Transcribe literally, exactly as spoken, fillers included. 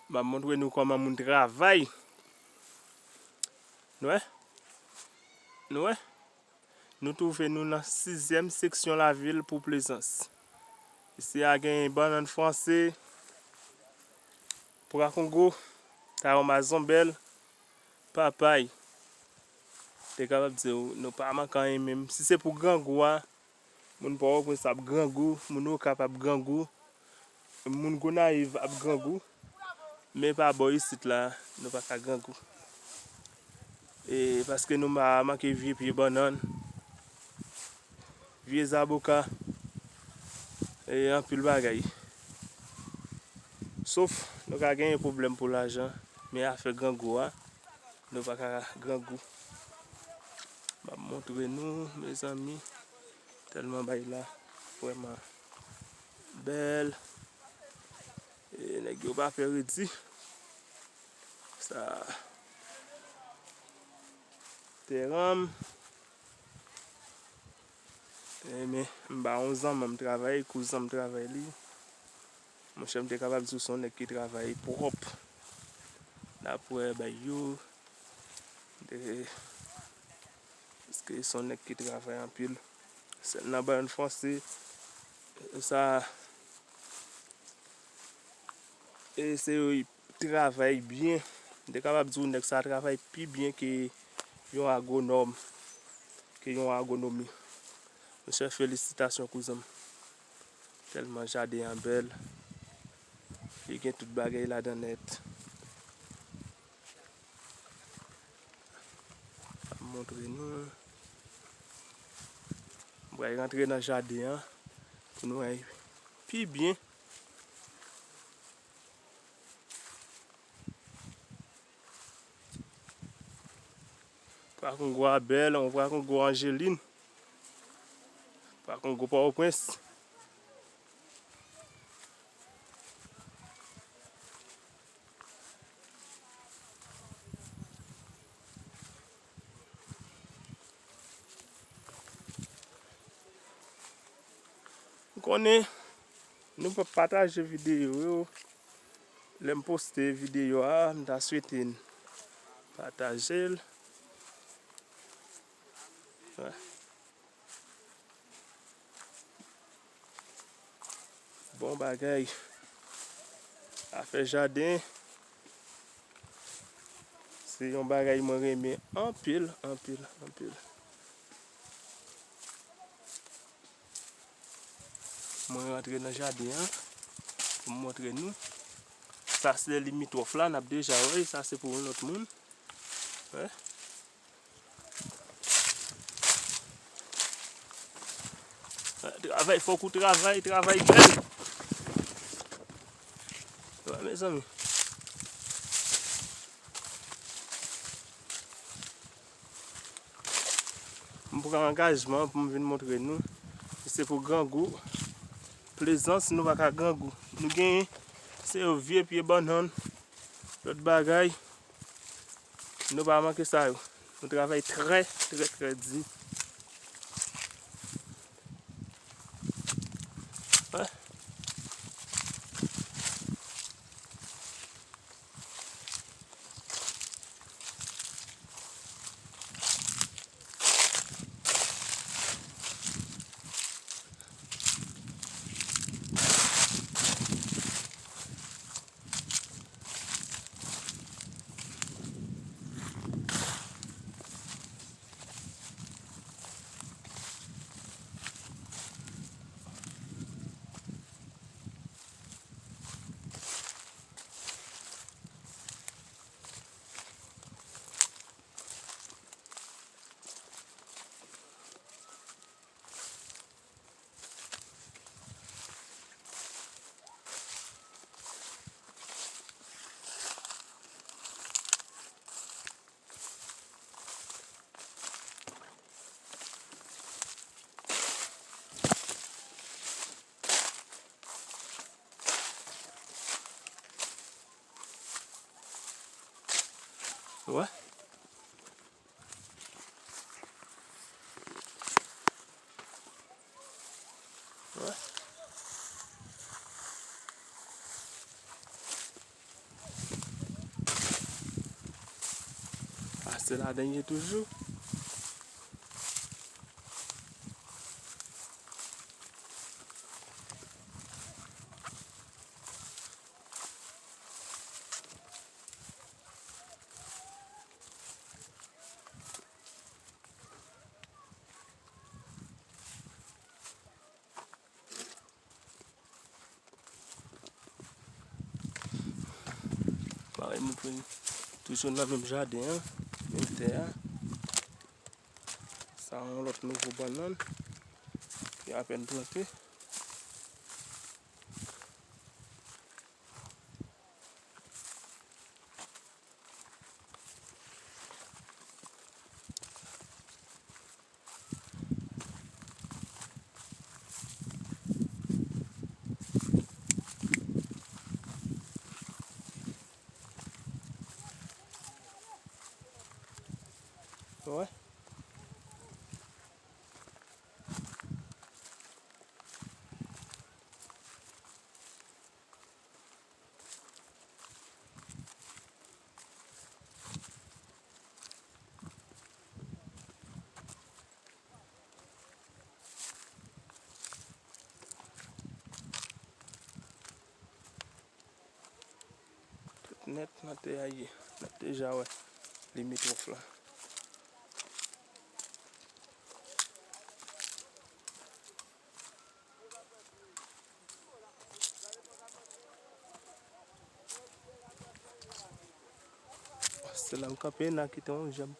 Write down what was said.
M ap montre nou kòman moun travay. Nou wè? Nou wè? Nou twouve nou nan sizyèm seksyon lavil pou Plezans. Isi a gen bannann franse, pwa kongo, tawo mazonbèl, papay. Te kapab di w, nou pa manke anyen menm. Si se pou grangou a, moun Pòtoprens ap grangou, moun Okap ap grangou, moun Gonayiv ap grangou, men pa bò isit la, nou pa ka grangou. E paske nou ma-, manke vye pye bannann, vye zaboka, e anpil bagay. Sof, nou ka genyen pwoblèm pou lajan, men afè grangou a, nou pa ka grangou. M ap montre nou, mezanmi, tèlman bay la vrèman bèl. E nèg yo pa pè redi. Sa, tè ranm. E men, m ba yon zanmi m travay, kouzan m travay li. Monchè, m te kapab di w se yon nèg ki travay pwòp. N ap wè bay yo. M te, paske se yon nèg ki travay anpil. Se nan bannann franse, sa, e se yo travay byen. M te kapab di w nèg sa travay pi byen ke yon agwonòm, ke yon agwonomi. Monchè, felisitasyon kouzan m. Tèlman jaden an bèl. Li gen tout bagay ladan nèt. M ap montre nou. M pral rantre nan jaden an pou nou wè pi byen. Pwa kongo a bèl, yon pwa kongo Angelin. Pwa kongo Pòtoprens. M konnen nou p ap pataje videyo yo. Lè m poste videyo a, m ta swete n pataje l. Wè. Bon bagay. Afè jaden, se yon bagay mwen renmen anpil, anpil, anpil. Mwen rantre nan jaden an pou m montre nou. Sa se limitwòf la, n ap deja wè, sa se pou yon lòt moun. Wè. Travay, fòk ou travay, travay bèl. Wè, mezanmi. M pran angajman pou m vin montre nou. Se pou grangou. Plezans, nou pa ka grangou. Nou genyen, se yo vye pye bannann, lòt bagay. Nou pa manke sa yo. Nou travay trè, trè, trè di. Wè. Wè. Wè. Se ladan l ye toujou. Parèy, nou pran toujou nan menm jaden an, menm tè a. Sa yon lòt nouvo bannann ki apèn plante. Wè. Tout nèt nan tè a ye. N ap deja wè limitwòf la. Se la m kanpe, n a kite yon janm.